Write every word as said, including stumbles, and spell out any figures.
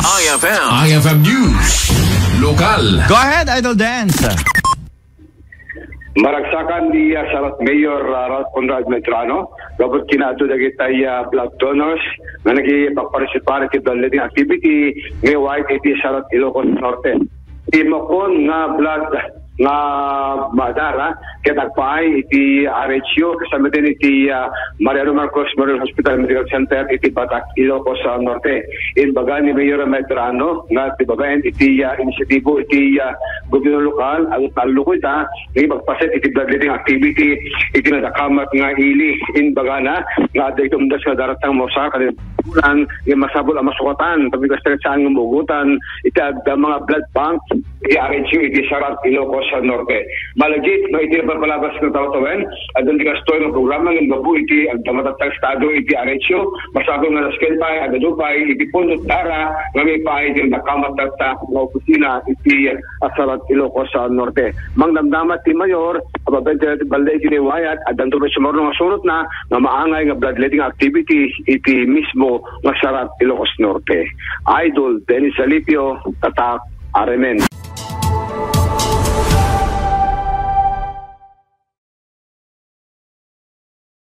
I F M. I F M News. Lokal. Go ahead, Idol Dance. Maragsakan ni, ah, Sarat Mayor, ah, Ralph Conrad Medrano, gapu iti kinaadu dagiti, ah, blood donors nga nagpapparticipate iti bloodletting activity nga iwayat iti Sarat, Ilocos Norte. Ti makon nga blood nga madara ket agpaay iti R H U, kasano met iti, ah, Mariano Marcos Memorial Hospital Medical Center iti Batac, Ilocos, ah, Norte. Imbaga ni Mayor Medrano nga ti babaen iti, ah, inisyatibo iti, ah, gobyerno lokal, adu tallo ita, nga ipagpaset iti bloodletting activity iti nadakamat nga ili. Imbagana nga adda iti umdas nga daratang mausa kadagiti bulan nga masapul a masukatan, tapno kasta saan nga maugotan iti adda nga blood bank iti R H U iti Sarat, Ilocos Norte. Malagip nga iti napalpalabas nga tawen-tawen, adda ti kastoy nga programa nga gapu iti adda matatta nga estado iti R H U, masapul nga nasken pay, agadu pay iti punto dara nga maipaay iti nadakamat tatta nga opisina iti, ah, Sarat, Ilocos, ah, Norte. Mangdamdama ti Mayor, ababain ti balda iti iwayat, addanto pay sumarno nga surotna nga maangay nga bloodletting activity iti mismo nga Sarat, Ilocos Norte. Idol Dennis Alipio, Tatak, R M N.